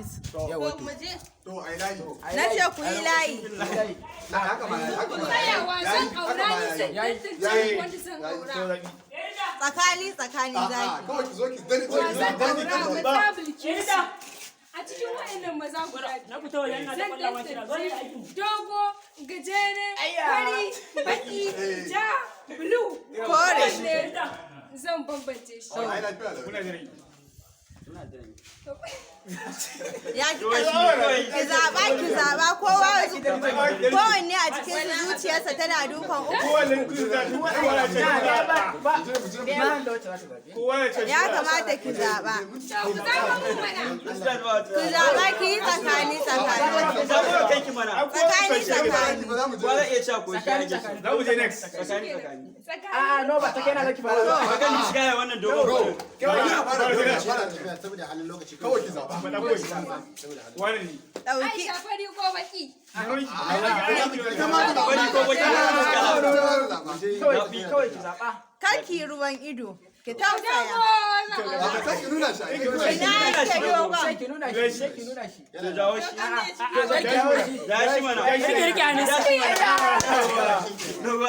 bi su. Yawa, to. Mu je. To, ai layi. Na ce ku yi layi. Na haka ma yayi, haka ma yayi. Tsayawa zan Yayi, aura, haka ma ni yayi. zan Yayi. tantance Yayi. wanda zan aura. Tsakani tsakani A'a, zaki. kawai ki zo ki dani Wa zan dani aura? dani. Mata Bilkisu. A cikin wa'annan maza guda biyu, Na fita wajen na ta zan kwallon kira zo ne tantance aikin. dogo, gajere, fari, baki, ja, blue. Kore. Kowanne zan bambance shi. Ai lafiya da Kuna jiran ki. Ya kika ki zaba, ki zaba. Kowa, kowanne a cikin su zuciyarsa tana dukan uku. Kowanne ku za ku kowa ya ce Na ba ba. Mu je, mu je, mu je. Ɗaya ban da wacce za ta zaɓe. Kowa ya ce Ya kamata ki zaba. To, ku zaba mun mana. Ku zaba, ki yi tsakani tsakani. Zamu kai ki mana. Tsakani tsakani. Ba za mu je. Kowa zai iya cewa ko shi ake so. Za mu je next. Tsakani tsakani. Tsakani. A'a, no, ba ta kai na zaki fara ba. Magan shiga ya wannan dogon. Bro, Kudin. kawai fara tafiya, fara Tafiya saboda halin lokaci. Kawai ki zaba. Faɗa kawai. Wani ne? Dauki. Aisha, fari ko baki? Ita ma ta Fari ko baki? Ita ma ta zaba. Kawai kawai ki zaɓa. Kar ki yi ruwan ido. Ki tausaya. Dogo zan aura. Ba sai ki nuna shi, ai ki nuna shi. Ina yake dogon? Sai ki nuna shi, sai ki nuna shi. To, jawo shi. To, sai ki jawo shi. Ja shi mana. Rike rike hannunsa. Ja shi mana. Dogo.